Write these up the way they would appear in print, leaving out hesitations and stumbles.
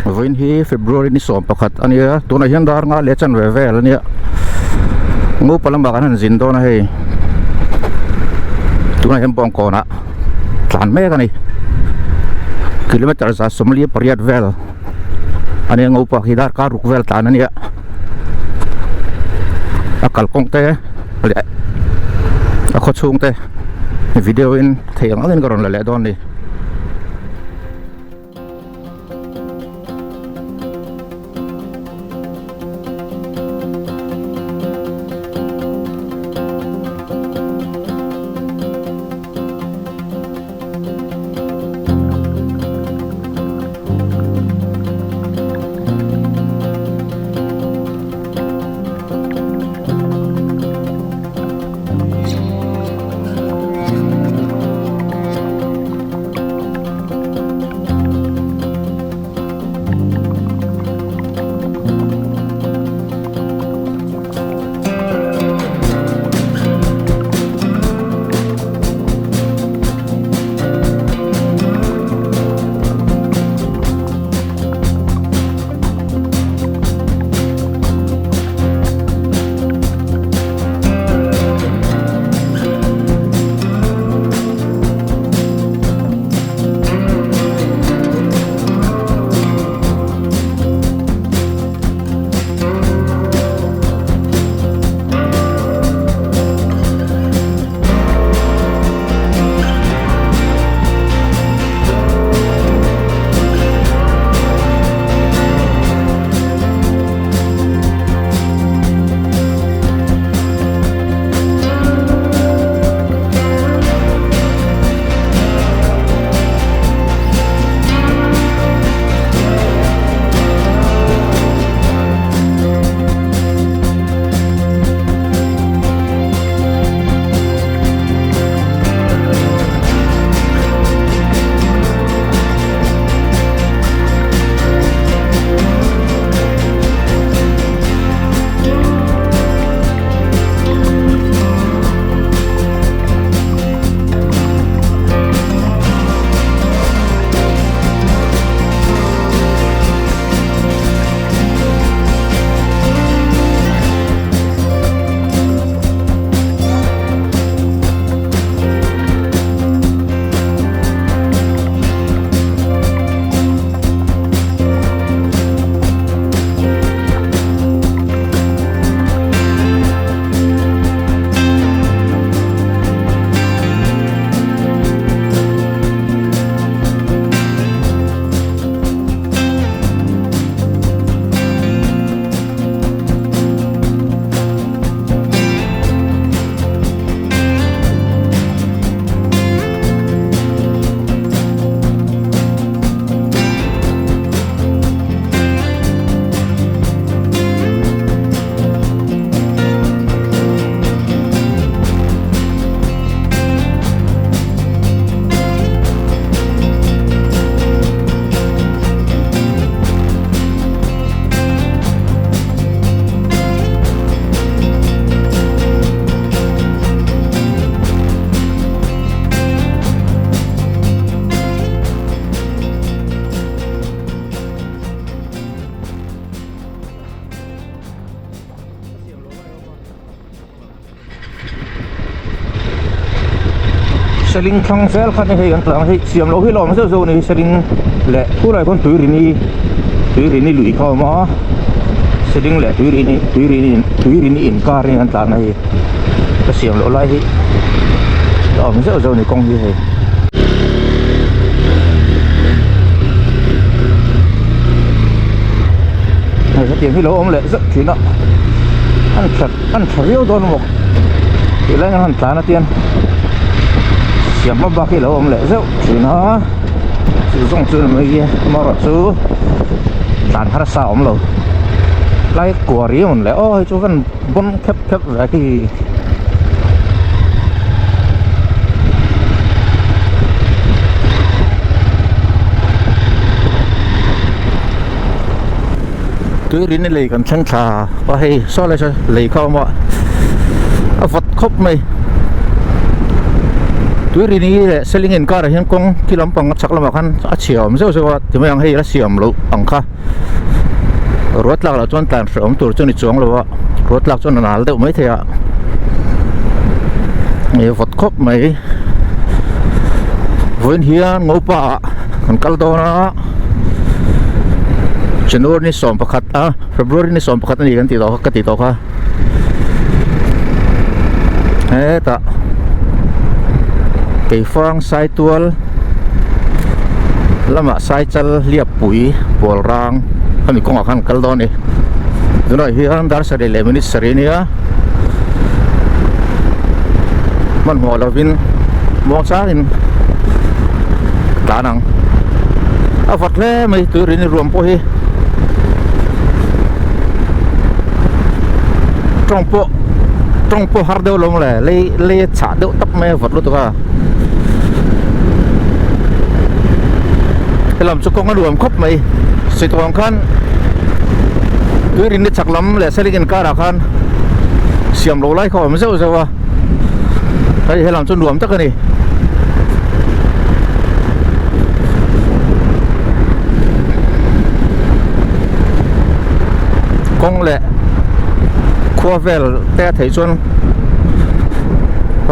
Vawiin hi February ni 11 a nia tunah hian dar nga leh chanve vel a nia Ngopa lamah kan han zin dawn a hei tunah hian Bawngkawnah tlan mek a ni kilometer 148 vel a nia Ngopa khi darkar ruk vel tlan a nia a kalkawng te leh a khaw chhung te video in theih ang angin ka rawn la leh dawn a ni. Seling thlang zel kha ni hei kan tlang hei siam loh hi lawm zeuh zeuh a ni seling leh khulai khawn tuirini tuirini lui kha a awm a seling leh tuirini tuirini tuirini inkar in an tlan a hei ka siam loh lai hi a awm zeuh zeuh a ni kawng hi hei. Hei hetiang hi lo awm leh zeuh thin a an tha an tha viau dawn maw tih laiin an han tlan a tian siam hma bak hi lo awm leh zeuh thin a chu zawng chu ni mai hi amaherawh chu tlan harsa a awm lo lai kuari a rawn leh aw hei chu van bawn khep khep ve khi. Tuirini lei kan thleng thla a hei saw lai saw lei kha a awm a a vawt khawp mai. Tuirini leh Seling inkarah hian kawng khi lampang a chhak lamah khan a chhia awm zeuh zeuh a timai ang hei la siam loh ang kha ruat tlak lah chuan tlan hrehawm tur chu a ni chuang lo a ruat tlak chuan a nal deuh maithei a ih vawt khawp mai vawiin hian ngopa ah kan kal dawn a January ni 11 a February ni 11 a ni kan tih tawh kha ka tih tawh kha. Hetah Keifang Saitual lamah Saichal Hliappui pawl rang khami kawngah khan kal dawn a ni tunah hian dar sarih leh minute sarih a nia hmanhmawh lovin muang changin tlan ang a vawt hle mai tuirini ruam pawh hi. Tawng pawh tawng pawh har deuh lo le lei lei a chhah deuh tawp mai a vawt lutuk a helam chu kawng a nuam khawp mai sitawng khan tuirin ni chak lam leh seling inkarah khan siam lo lai kha a awm zeuh zeuh a hei helam chu nuam tak a ni. Kawng leh khua vel te a theih chuan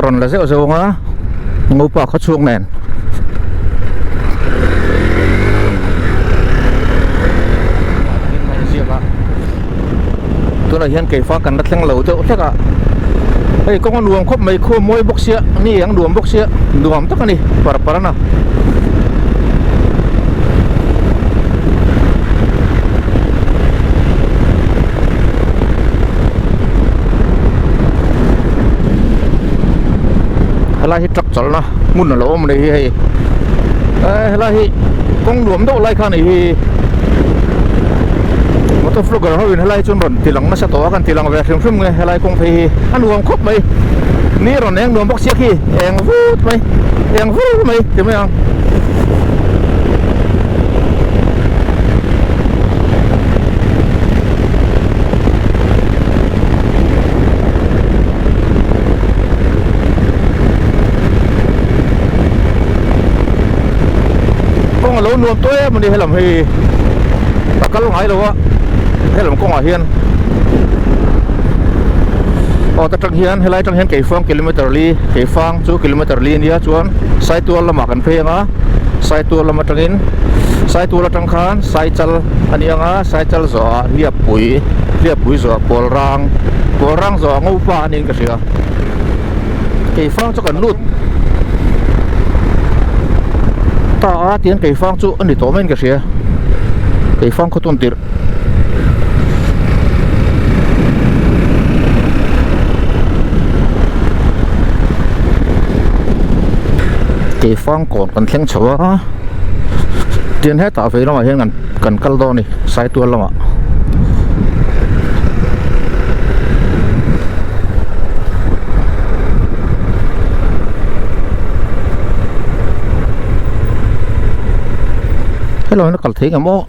rawn la zeuh zeuh ang a ngopa khaw chhung nen. Tunah hian keifa kan la thleng lo deuh hlek a hei kawng a nuam khawp mai khua mawi bawk sia ni ang nuam bawk sia nuam tak a ni par par a na. Helai hi truck chawlhna hmun a lo awm a ni hi hei helai hi kawng nuam deuh lai kha a ni hi. Motor vlogger ho in helai chuan rawn ti lang nasa tawh a kan ti lang ve hrim hrim nge helai kawng phei hi a nuam khawp mai ni rawn eng nuam bawk sia khi eng vut mai eng vur mai ti mai ang. Kawng a lo nuam tawh em a ni helam hi. A kal ngai lo a helam kawngah hian aw ta tang hian helai tang hian keifang kilometer li keifang chu kilometer li ania chuan saitual lamah kan phei anga saitual lam atangin saitual atang khan saichal a ni anga saichal zawhah hliappui hliappui zawhah pawl rang pawl rang zawhah ngopa a niin ka hria keifang chu kan lut ta a tihian keifang chu a ni tawh maiin ka hria keifang khaw tawn tirh keifang kawn kan thleng chho a tihian hetah vei lamah hian kan kal dawn a ni saitual lamah. Hello na kal thei ngam aw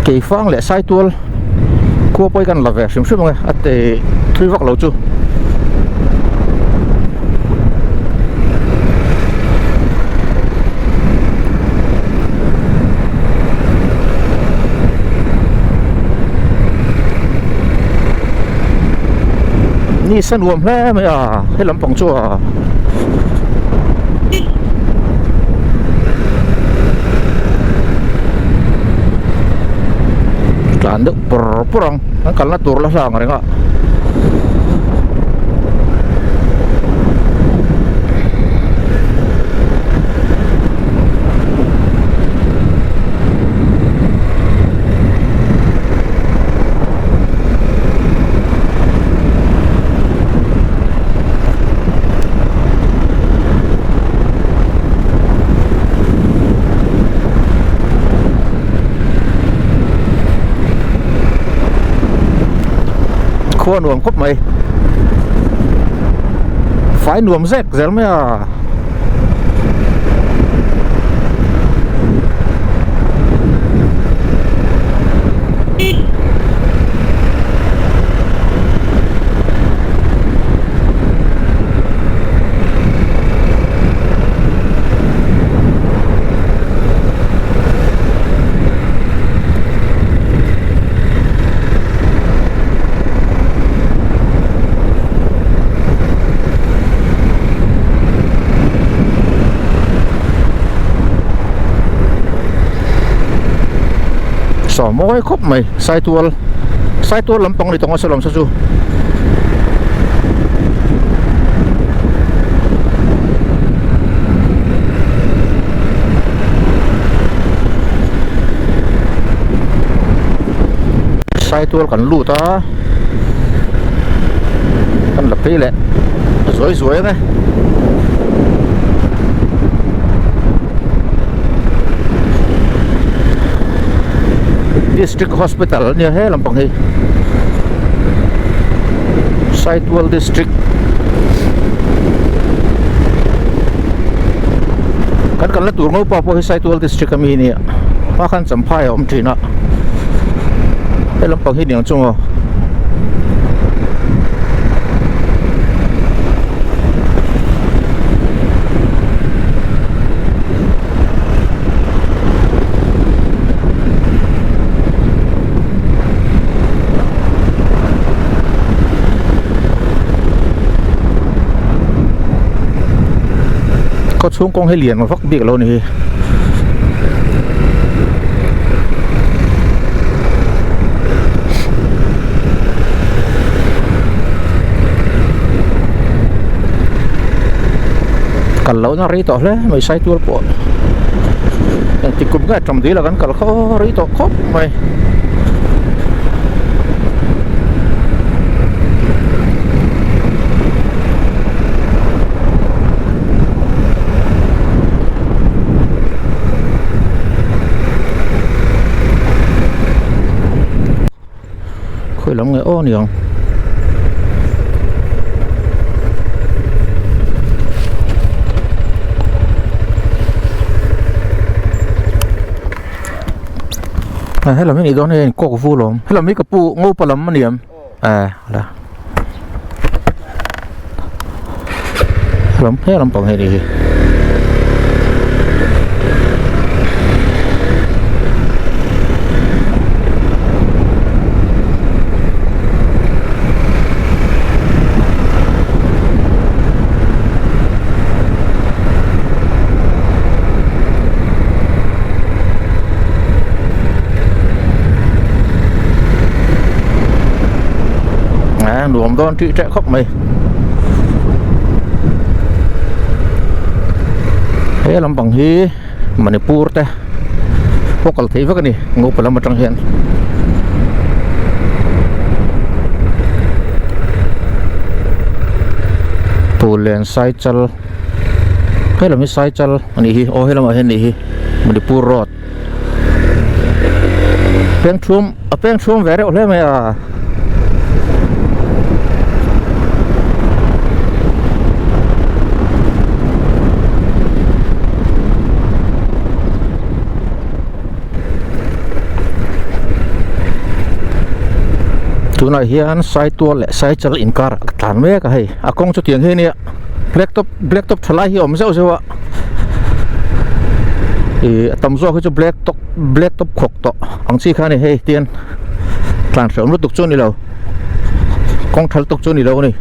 Keifang leh Saitual khua pawh hi kan la ve hrim hrim ang e a ti thui vak lo chu. Ni sa nuam hle mai a he lampang chu a. Tlan deuh pur pur ang an kalna tur la hlang reng a. Khua nuam khawp mai fai nuam zek zel mai a. Saw mawi khawp mai Saitual Saitual lampang ni tawng a saw chu. Saitual kan lut a kan la phei leh zuai zuai ang e. District Hospital ania he lampang hi Saitual District kan kalna tur ngopa pawh hi Saitual District ami ania hma khan Champhai a awm thin a he lampang hi niang chu maw. Khaw chhung kawng hi lian vak bik lo a ni hi. Kal lohna rei tawh hle mai Saitual pawh engtik kum nge ṭam dil a kan kal khaw rei tawh khawp mai. Khawi lam nge aw niang a helam hi nih dawn hei kawk vul a awm helam hi ka pu ngopa lam a ni em eh la helam he lampang hi a nih hi. Nuam dawn tih teh khawp mai he lampang hi Manipur te pawh kal theih vek a ni Ngopa lam atang hian. Puhlen Saichal helam hi Saichal a nih hi aw helamah hian a nih hi Manipur road peng thum a peng thum ve reuh hle mai a. Tunah hian Saitual leh Saichal inkar a tlan mek a hei a kawng chu tiang hi a nia black top black top tha lai hi a awm zeuh zeuh a ih a tam zawk hi chu black top black top khawk tawh ang chi kha a ni hei tian tlan hrehawm lutuk chu a ni lo kawng tha lutuk chu a ni lo a ni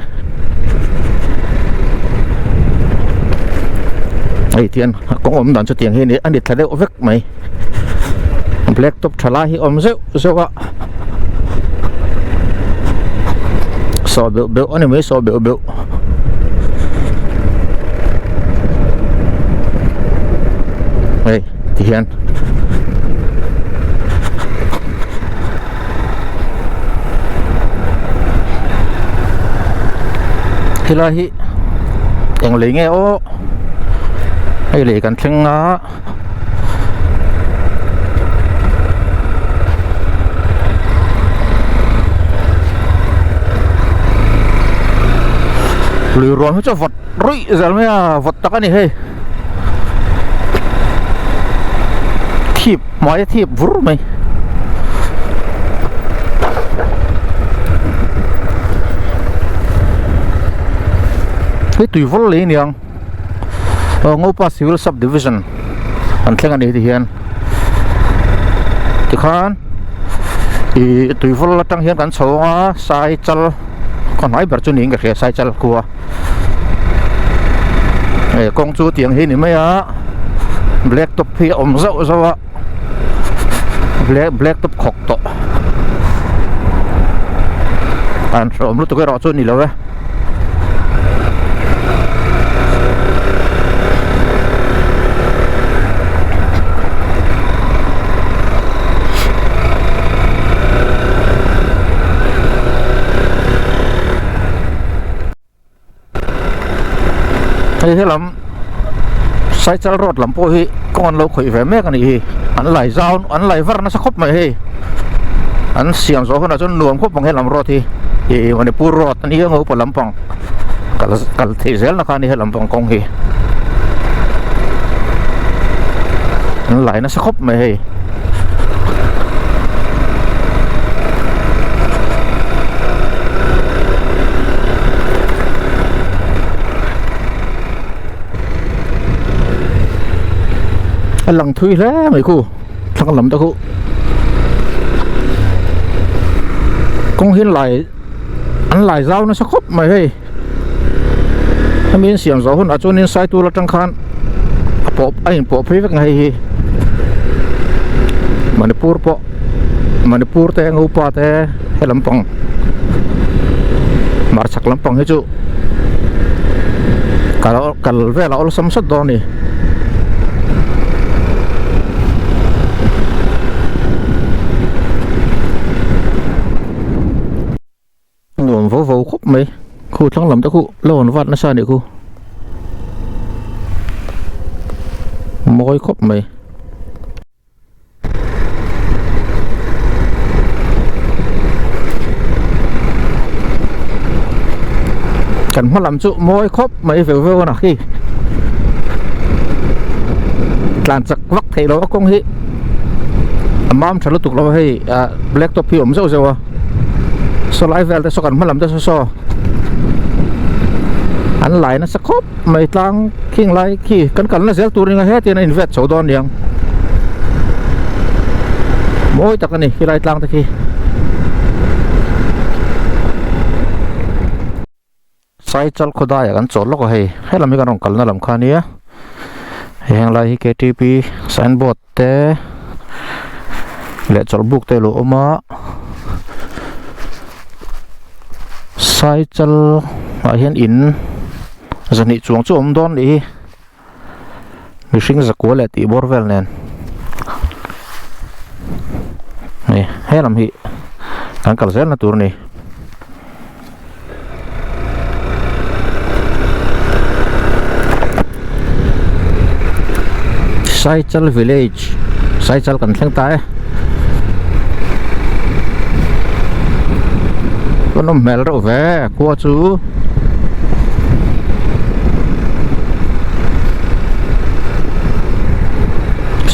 hei tian a kawng awm dan chu tiang hi a ni a ni thla deuh vek mai black top tha lai hi awm zeuh zeuh a saw beuh beuh a ni mai saw beuh beuh hei ti hian helai hi eng lei nge aw hei lei kan thleng a. Lui ruam hi chu a vawt ruih zel mai a vawt tak a ni hei thip hmai a thip vur mai hei tui vawl lei aniang. Aw Ngopa Civil Sub Division an thleng a ni heti hian tikhan ih tuivawl atang hian kan chho ang a Saichal khaw hnai ber chu niin ka hria Saichal khua eh kawng chu tiang hi a ni mai a black top hi a awm zauh zauh a. Black black top khawk tawh an hreawm lutuk erawh chu a ni lo e. Hei helam Saichal road lam pawh hi kawng an lo khawih ve mek a nih hi an lai zau an lai var nasa khawp mai hei an siam zawh hunah chuan nuam khawp ang helam road hi ih Manipur road a nia upa lampang kal kal theih zel na kha a ni helam pang kawng hi an lai nasa khawp mai hei. A lang thui hle mai khu thlang lam te khu kawng hian lai an lai zau nasa khawp mai hei hemi an siam zawh hunah chuanin saitur atang khan a pawh a inpawh phei vek ang hei hi Manipur pawh Manipur te Ngopa te he lampang hmarchhak lampang hi chu kal kal vel a awlsam sawt dawn a ni. Nuam vo vo khawp mai khu thlang lam te khu lo an vat nasa a nih khu mawi khawp mai. Kan hma lam chu mawi khawp mai veu veu a na khi tlan chak vak theih loh a kawng hi a mam tha lutuk lo a hei ah black top hi a awm zeuh zeuh a. Saw lai vel te saw kan hma lam te saw saw an lai nasa khawp mai tlang khing lai khi kan kalna zel tur ringa hetiang a invet chho dawn niang mawi tak a ni khilai tlang te khi. Saichal khawdaiah kan chawl lawk a hei helam hi kan rawn kalna lam kha ania heng lai hi ktp signboard te leh chawlhbuk te a lo awm a Saichal ah hian in zahnih chuang chu a awm dawn nih hi mihring zakua leh tih bawr vel nen hei helam hi kan kal zel na tur a ni. Saichal village Saichal kan thleng ta e a nawm hmel reuh ve khua chu.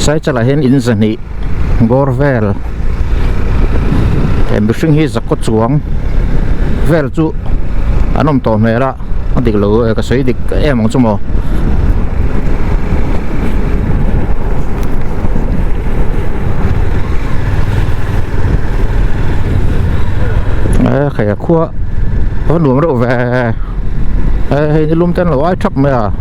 Saichal ah hian in zahnih bawr vel he mihring hi zakkaw chuang vel chu an awm tawh hmel a a dik lo ka sawi dik em ang chu maw. E khai a khua a nuam reuh ve e hei ni lum ten lo ai thap mai a.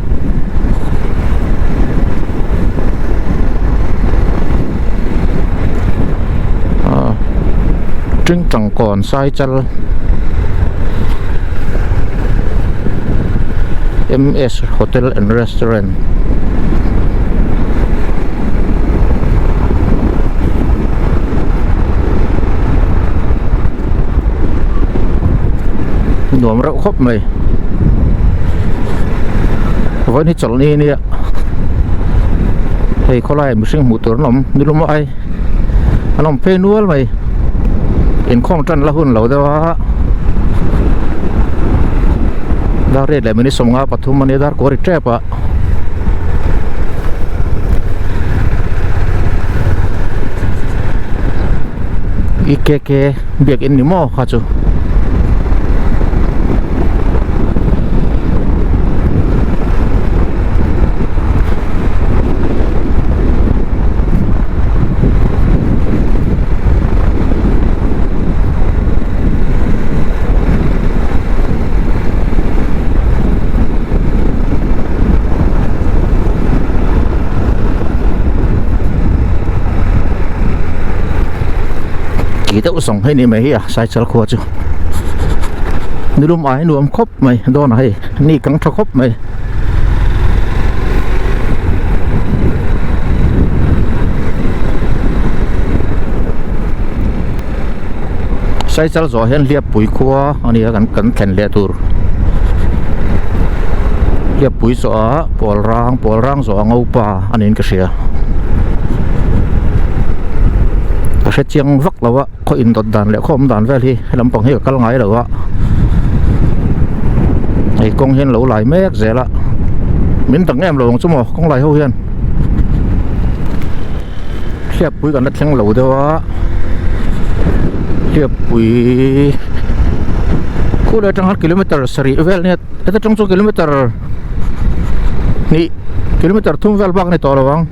Tingtangkawn Saichal MS Hotel and Restaurant Nuam reuh khawp mai vawiin hi chawlhni a nia hei khawlaiah mihring hmuh tur an awm nilum ai an awm phei nual mai inkhawm tan la hun lo deuh a dar riat leh minute 15 pathum a nia dar kuar ri tep a. EKK biakin ni maw kha chu. Ti deuh zawng hei ni mai hi a Saichal khua chu nilum ai nuam khawp mai dawn a hei ni kang tha khawp mai. Saichal zawh hian Hliappui khua a ni a kan kan thlen leh tur Hliappui zawh ah Pawlrang Pawlrang zawh ah Ngopa a niin ka hria. Ka hre chiang vak lo a khaw indawt dan leh khaw awm dan vel hi he lampang hi ka kal ngai lo a hei kawng hian lo lai mek zel a min dang em lo ang chu maw kawng lai ho hian hliappui kan la thleng lo deuh a hliappui khulai atang khan kilometer sarih vel nia heta tang chuan kilometer hnih kilometer thum vel bak a ni tawh lo ang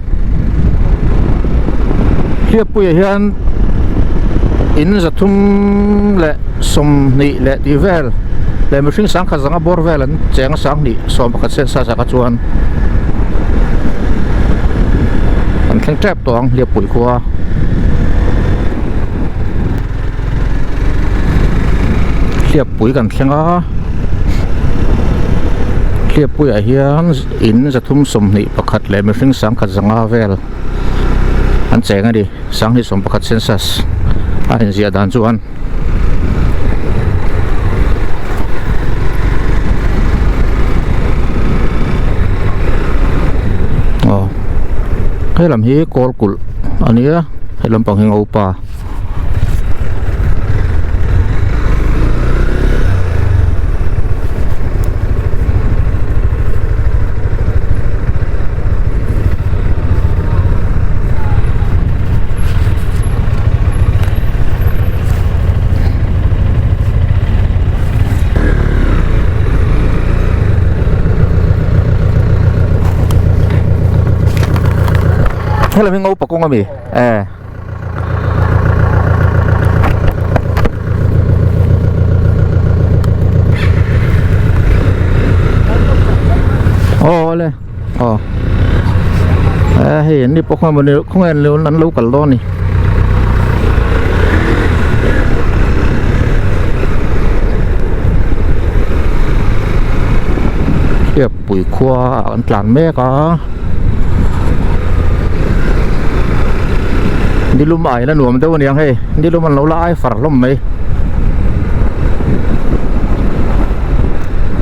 hliappuiah hian in za thum leh sawmhnih leh tih vel leh mihring sangkhat zanga bawr vel an cheng a sanghnih sawm pakhat sensa zaka chuan an thleng tep tawh ang hliappui khua. Hliappui kan thleng a Hliappuiah hian in 321 leh mihring 1,500 vel an cheng a ni 21 census a inziah dan chuan. Aw he lam hi kawl kulh a nia he lampang hi ngopa. Helai hi ngopa kawng a mi e. Aw le aw e hei an ni pawh khaw mawni khawnge an lo an lo kal dawn a ni. Hliappui khua ah an tlan mek a. Nilum a in a nuam deuh aniang hei nilum an lo la ai far hlawm mai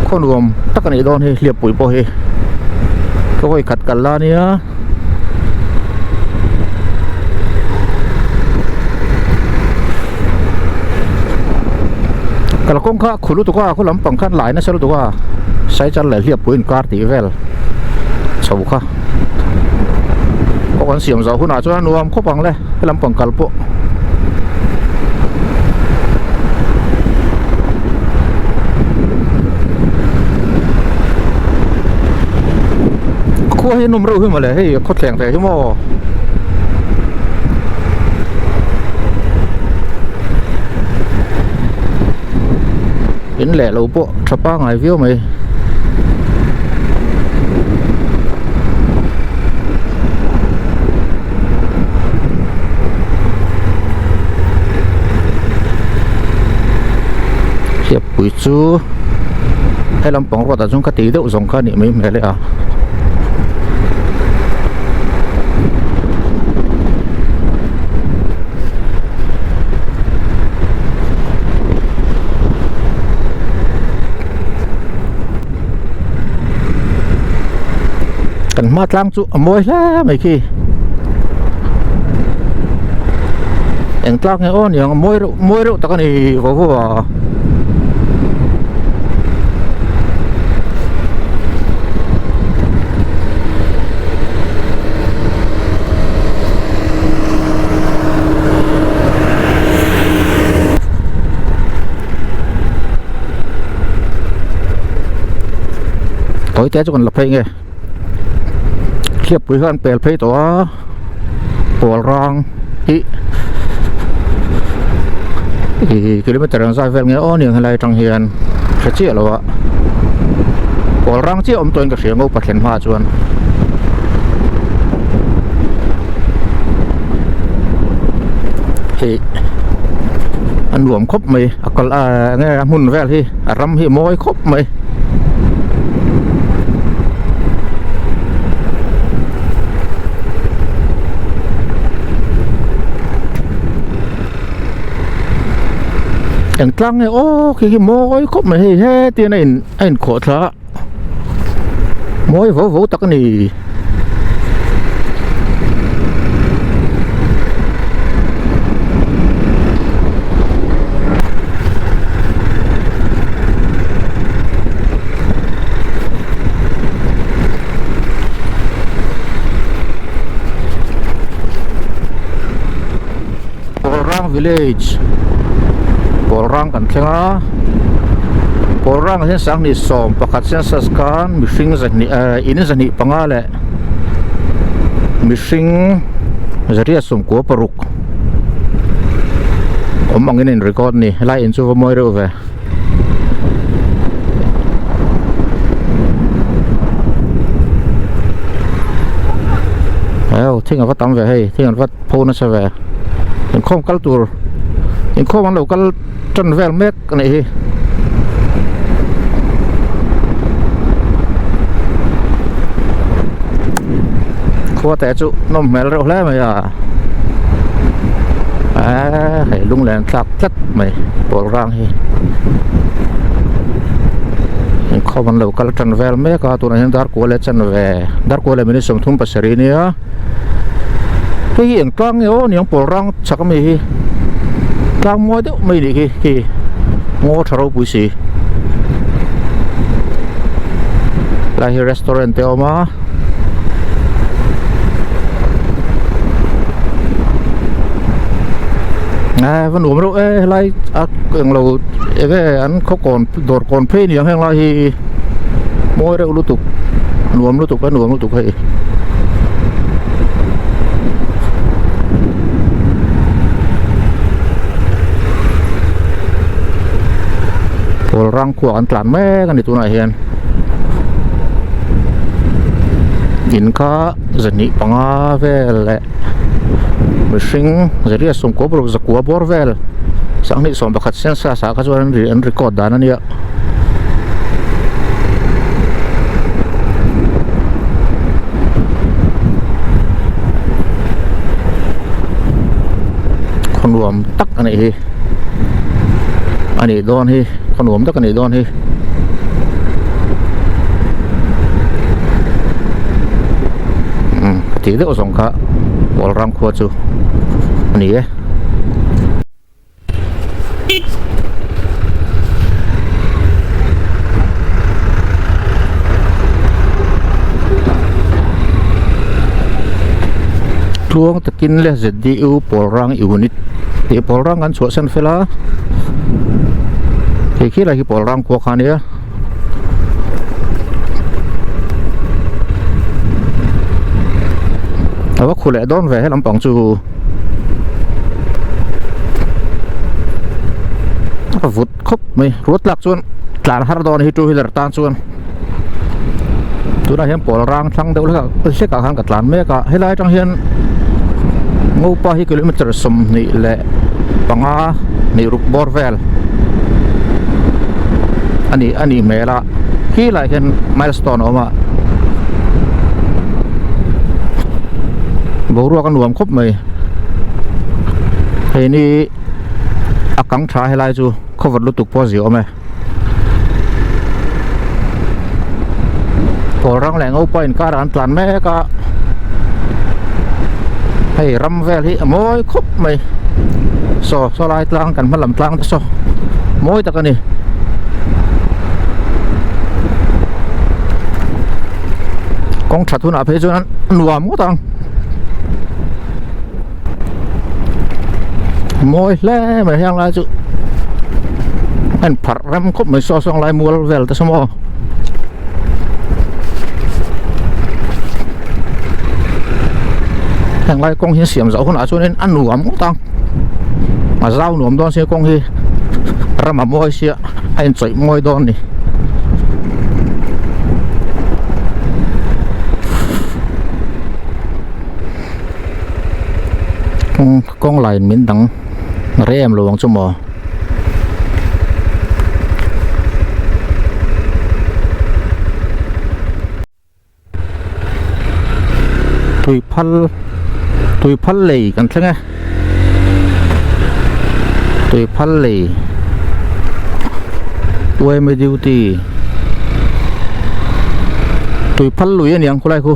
khaw nuam tak a nih dawn hi hliappui pawh hi ka vawi khat kal la ania kalkawng kha a khu lutuk a khaw lampang khan lai nasa lutuk a saichal leh hliappui inkar tih vel chho kha. Kawng an siam zawh hunah chuan a nuam khawp ang le he lampang kal pawh. Khua hi a nawm reuh hi mawle hei a khawthleng teh hi maw. In leh lo pawh tha pangai viau mai. Hliappui chu he lampang ruatah chuan ka ti deuh zawng kha a nih mai hmel e a. Kan hma tlang chu a mawi hle mai khi eng tlak nge aw niang a mawi reuh mawi reuh tak a ni vaw vaw a. Tawi te chu kan la phei nge hliappui kha an pel phei tawh a pawl rang hi ih kilometer ang zat vel nge aw aniang helai atang hian hre chiah lo a pawl rang chiah awm tawhin ka hria ngo pathlen hmaah chuan. Hei. A nuam khawp mai a kal ah enge a hmun vel hi a ram hi a mawi khawp mai. Eng tlang nge aw khi khi mawi khawp mai hei hetian a in a inkhawh thla a mawi vo vo tak a ni. Pawlrang village Pawlrang kan thleng a Pawlrang ah hian sanghnih sawm pakhat census khan mihring zahnih eh in zahnih panga leh mihring zariat sawmkua paruk awm angin a in record a ni helai in chu va mawi reuh ve. Eo thing a va tam ve hei thing an va pho nasa ve inkhawm kal tur inkhawm an lo kal tan vel mek a nih hi. Khua te chu nawm hmel reuh hle mai a eee hei lunglen thlak tlat mai pawl rang hi inkhawm an lo kal tan vel mek a tunah hian dar kual leh chanve dar kual leh minute 37 ania hei hi eng tlang nge aw niang pawl rang chhak ami hi tlang mawi deuh mai nih khi khi ngaw tha ropui si lai hi restaurant te a awm a. A va nuam reuh e helai a englo enge an khaw kawn dawr kawn phei aniang heng lai hi mawi reuh lutuk nuam lutuk a nuam lutuk hei. Pawl rang khuak an tlan mek a ni tunah hian in kha zahnih panga vel leh mihring zariat sawmkua paruk zakua bawr vel sanghnih sawm pakhat census ah kha chuan an record dan a nia. Khaw nuam tak a nih hi a nih dawn hi khaw nuam tak a nih dawn hi. Umm ka tih deuh zawng kha Kawlram khua chu a ni e. Tluang takin le ZDU Pawlrang unit tih Pawlrang an chhuahsan fel a hei khi lai hi Pawlrang khua kha a nia. A va khu leh dawn ve he lampang chu. A vut khawp mai ruat tlak chuan tlan har dawn hi two wheeler tan chuan tunah hian pawl rang thlang deuh hlek hlek ah khan ka tlan mek a helai atang hian ngopa hi kilometer 25 hnih ruk bawr vel a nih a nih hmel a khi lai hian milestone a awm a. Boruak a nuam khawp mai hei ni a kang tha helai chu khawvawt lutuk pawh a zia awm e pawl rang leh ngopa inkar ah an tlan mek a hei ram vel hi a mawi khawp mai saw saw lai tlang kan hma lam tlang te saw mawi tak a ni. Kawng that hunah phei chuan a nuam ngawt ang mawi hle mai heng lai chu a in pharh rem khawp mai saw saw lai mual vel te saw maw. Heng lai kawng hi siam zauh hunah chuanin a nuam ngawt ang a zau nuam dawn sia kawng hi ram a mawi sia a inchawih mawi dawn a ni. Kawng line min dang rem lo ang chu maw. Tuiphal Tuiphal lei kan thleng e Tuiphal lei yma duty Tuiphal lui a niang khulai khu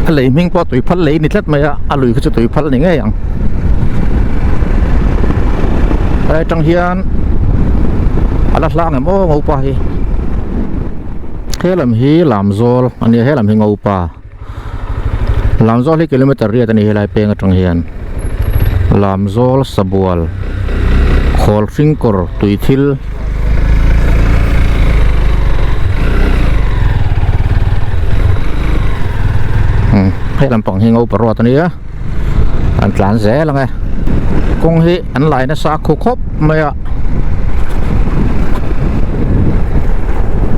a lei hming pawh Tuiphal lei ni tlat mai a a lui kha chu Tuiphal ni ngei ang helai atang hian a la hlang em aw ngopa hi helam hi lamzawl a nia helam hi ngopa lamzawl hi kilometer riat a ni helai peng atang hian lamzawl sabual khawl hring kawr tui thil helam pang hi ngopa ruat a nia. An tlan zel ang e kawng hi an lai nasa khu khawp mai a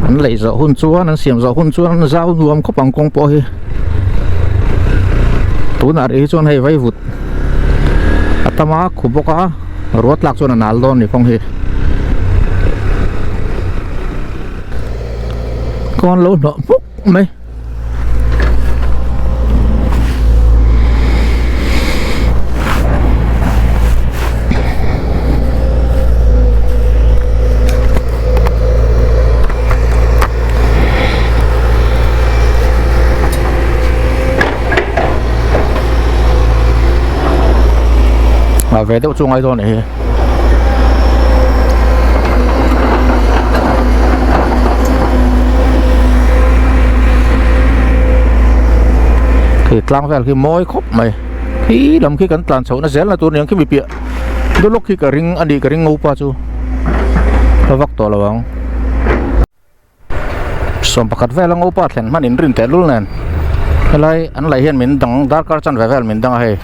an leih zawh hun chuan an siam zawh hun chuan an zau nuam khawp ang kawng pawh hi tunah rih hi chuan hei vaivut a tam a khu bawk a ruat tlak chuan a nal dawn a ni kawng hi kawng an lo hnawh hmuk mai. A ve deuh chu ngai dawn anih hi. Khi tlang vel khi mawi khawp mai khi lam khi kan tlan chhoh na zel na tur aniang khi mi piah deuh lawk khi ka ring a nih ka ring ngopa chu ka vak tawh lo ang sawm pakhat vel a ngopa thlen hman in rin teh lul nen helai an laih hian min dang darkar chanve vel min dang a hei.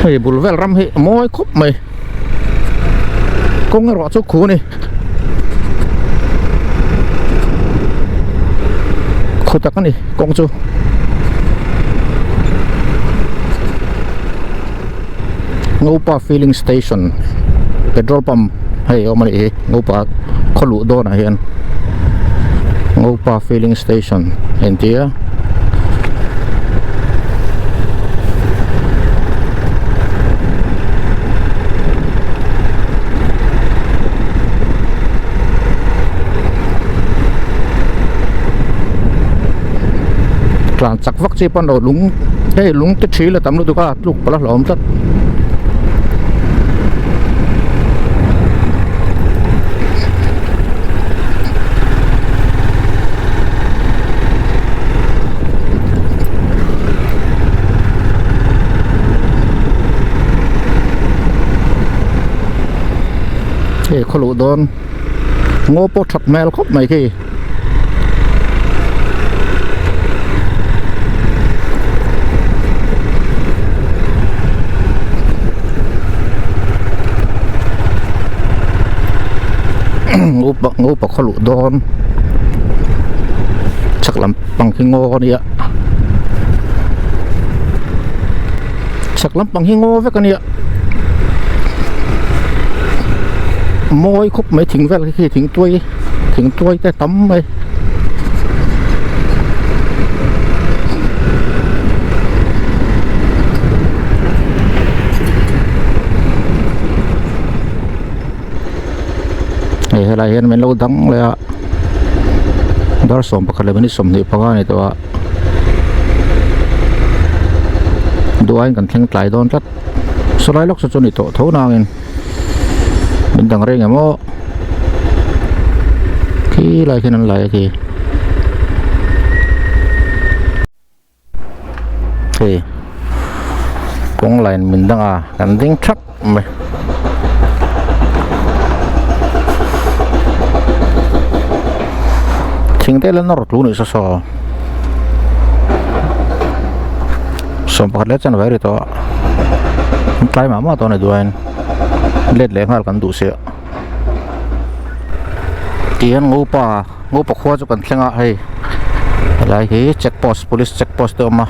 Hei bul vel ram hi a mawi khawp mai kawng erawh chu khu a ni khu tak a ni kawng chu. Ngopa filling station petrol pump hei a awm a nih hi Ngopa khaw luh dawnah hian Ngopa filling station a inti a. Tlan chak vak chi pawn lo lung hei lung te thi la tam lutuk a tluk palh a hlauhawm tlat. Hei khaw luh dawn ngaw pawh that hmel khawp mai khi. Ngopa khaw luh dawn chhak lam pang hi ngaw a nia chhak lam pang hi ngaw vek a nia mawi khawp mai thing vel khi thing tuai. Thing tuai te tam mai. Hei helai hian min lo dang leh a dar 11 leh minute 25 a ni tawh a duhaiin kan thleng tlai dawn tlat sawlai lawk saw chu a ni tawh tho nangin. Min dang reng em aw khi lai khian an lai a khi hei kawng line min dang a kan ding thap mai thing te la nawr tlu ni saw saw 11 leh chanve a ri tawh a tlai mah mah tawh a ni duain. Let leh nghal kan duh sia. Tihian Ngopa Ngopa khua chu kan thleng a hei helai hi check post police check post te a awm a.